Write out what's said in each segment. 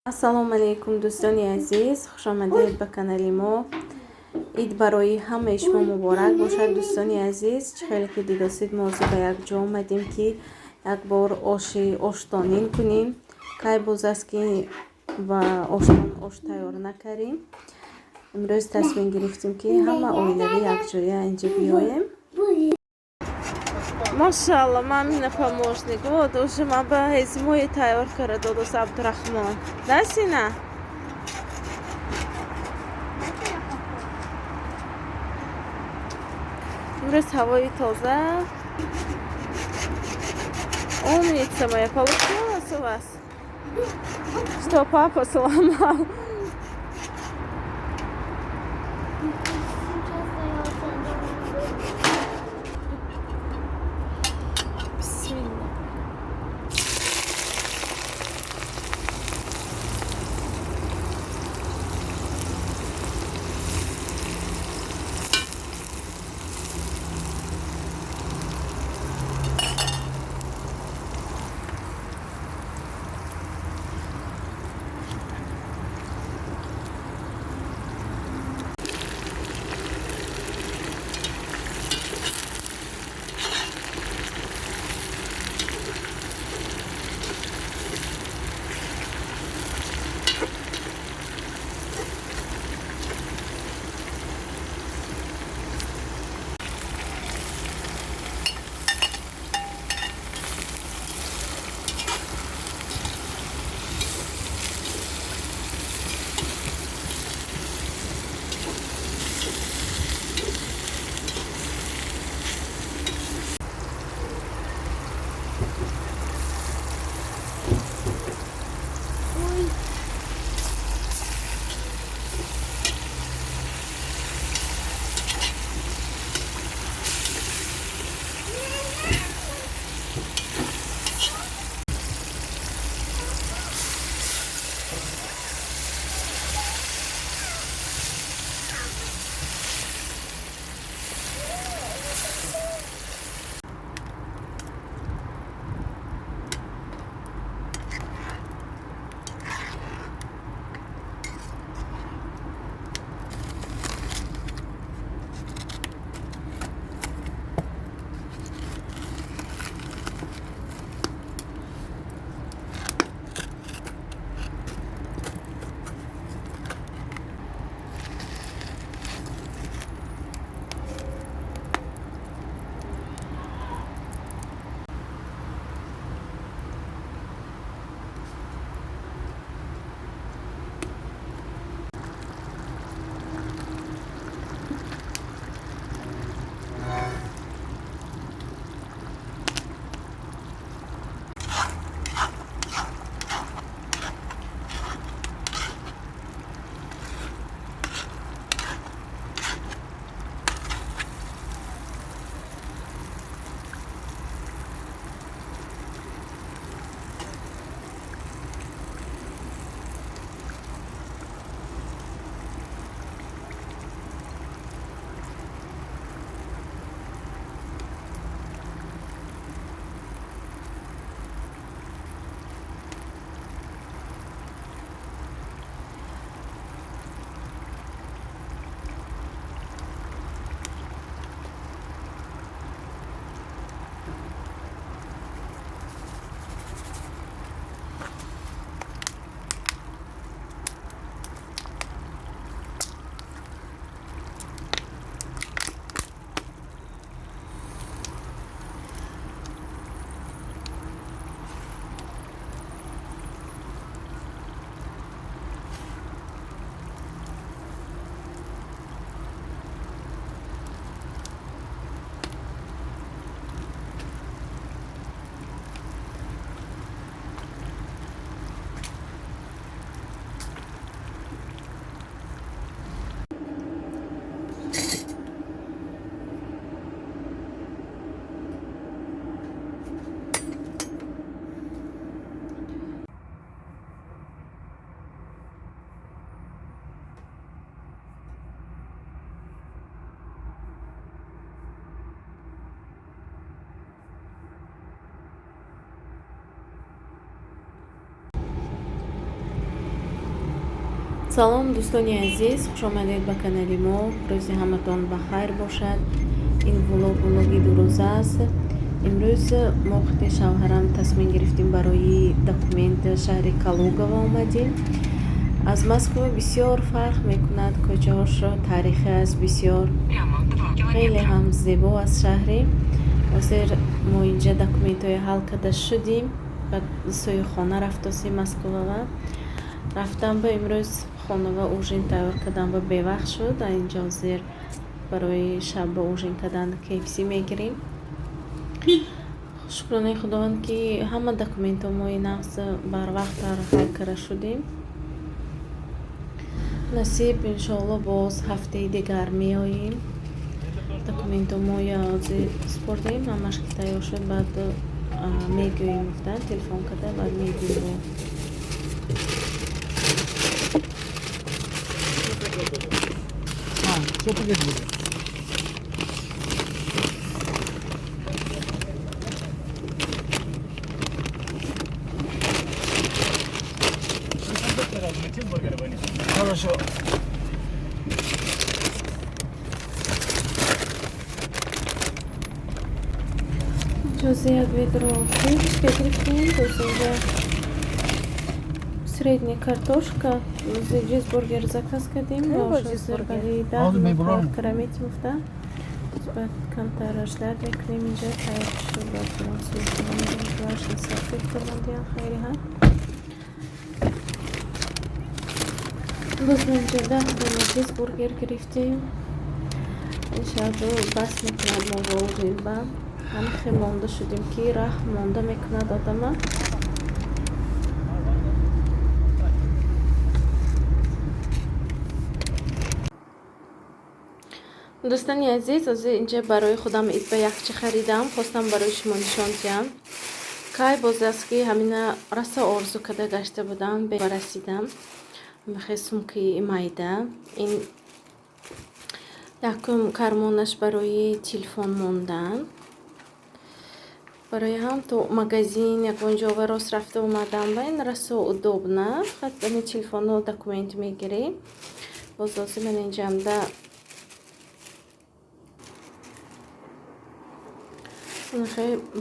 Ассалому алайкум, дӯстони азиз, хушомадед ба канали мо. Ид барои ҳамаи шумо муборак бошад, дӯстони азиз. Чӣ хеле ки дидосид, мо ҳозир ба як ҷо омадем, ки як бор оши оштонин кунем. Кай боз аст, ки ба оштон ош тайёр накардем. Имрӯз тасмим гирифтем, ки ҳама оилавӣ якҷоя инҷа биёем. Машалло, мамина помощник. Вот уже ма ба ҳезимҳои тайёр карда додос Абдурахмон. Да, Сина? Имрӯз ҳавои тоза. Умница моя, получилось у вас? Что папа сломал? Бисмилла. Салом, дӯстони азиз, хушомадед ба канали мо. Рӯзи ҳаматон ба хайр бошад. Ин влог влоги дурӯза аст. Имрӯз мо хати шавҳарам тасмим гирифтем, барои документ шаҳри Калугова омадем. Аз Москва бисёр фарқ мекунад, кӯчаҳошро таърихӣ аст бисёр, хеле ҳам зебо аст шаҳре. Ҳозир мо инҷа документҳои ҳал карда шудем, ба сӯи хона рафтосем. Москвава рафтам, ба имрӯз хонава ужин тайёр кардам, ба бевақт шуд. Инҷа ҳозир барои шаб ба ужин кардан KFC мегирем. Шукронаи Худованд, ки ҳама документҳо мои нағз барвақт ҳал карда шудем. Насиб, иншоалло, боз ҳафтаи дигар меоем. Документҳо моя ҳозир супордем, ҳамаш ки тайёр шуд, баъд мегӯем гуфтан, телефон карда баъд мегӯем. Все пакет будет. Хорошо. Ҷози як ведро гречка гирифтем, боз инҷа средняя картошка, чизбургер заказ кардем. Барои 10 карамети гуфта, баъд камтар ждать мекунем, инҷа тайёр шуд, баъд салфетка мондиям. Хайри ҳам боз мо инҷа 10 дона чизбургер гирифтем. Иншаалло, бас мекунад мо ба ужин. Ба ҳамихе монда шудем, ки раҳм монда мекунад одама. Дӯстони азиз, ҳозир инҷа барои худам идба якча харидам, хостам барои шумо нишон диҳам. Кай боз аст, ки ҳамина расо орзу карда гашта будам, барасидам. Мехе сумкаи майда. Ин якум кармонаш барои телефон мондан, барои ҳам то магазин ягон ҷо ва рост рафта омадан ба ин расо удобно. Ами телефону документ мегирӣ. Боз ҳозир ман инҷамда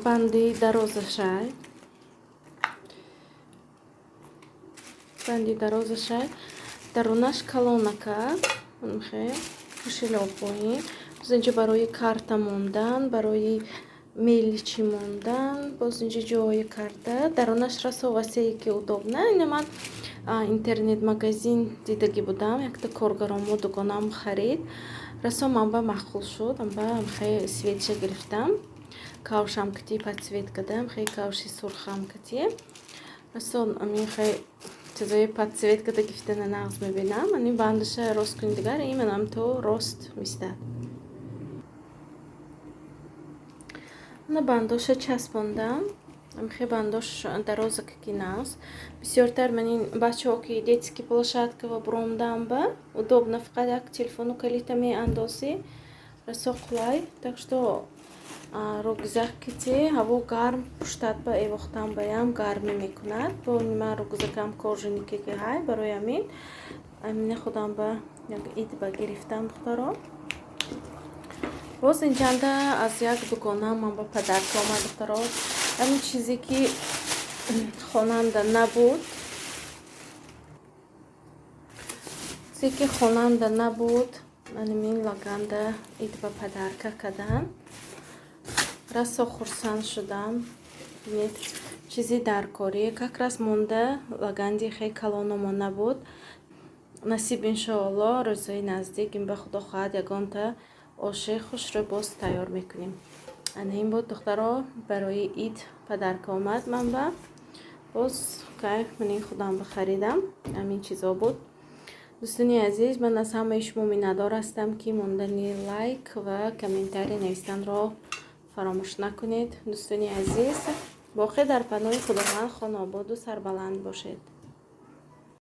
банди дарозашай, банди дарозашай, дарунаш калонака, кошелёк боин. Боз инҷа барои карта мондан, барои мелочи мондан, боз инҷа ҷои карта, дарунаш расо васее, ки удобно. Ина ман интернет магазин дидагӣ будам, якта коргаромо дугонам харид, расо ман ба маъқул шуд, ба хе цветша гирифтам, кавшам кити подсвет кардам, хе кавши сурхам кити. Расо амин хе чизои подсвет карда гирифтана нағз мебинам. Ани бандаша рост кунӣ, дигар иманам то рост мистад. На бандоша часпондам, хе бандош дароза ки нағз. Бисёртар ман ин бачаҳо ки детский площадка ва буромдам ба удобно, фақат як телефону калита меандозӣ, расо қулай. Так что рюкзак кити ҳаво гарм пуштат ба эвохтан баям гармӣ мекунад. Бо ман рюкзакам кожаный ки ҳай, барои ҳамин амина худам ба як ид ба гирифтам, духтаро. Боз инҷанда аз як дуконам ман ба подарка омад, духтаро. Ҳамин чизе ки хонанда набуд, чизе ки хонанда набуд, манимин лаганда ид ба подарка кардам, расо хурсанд шудам. Бинед, чизи даркорӣ как раз монда, лаганди хе калономо набуд. Насиб, иншоалло, рӯзҳои наздик ин ба Худо хоҳад ягонта оши хушро боз тайёр мекунем. Ана ин буд, духтаро, барои ид подарка омад ман ба. Боз кайф манин худам бихаридам, ҳамин чизо буд. Дӯстони азиз, ман аз ҳамаи шумо миннатдор ҳастам, ки мондани лайк ва комментарий навистанро фаромӯш накунед. Дӯстони азиз, боқӣ дар паноҳи Худованд, хонаободу сарбаланд бошед.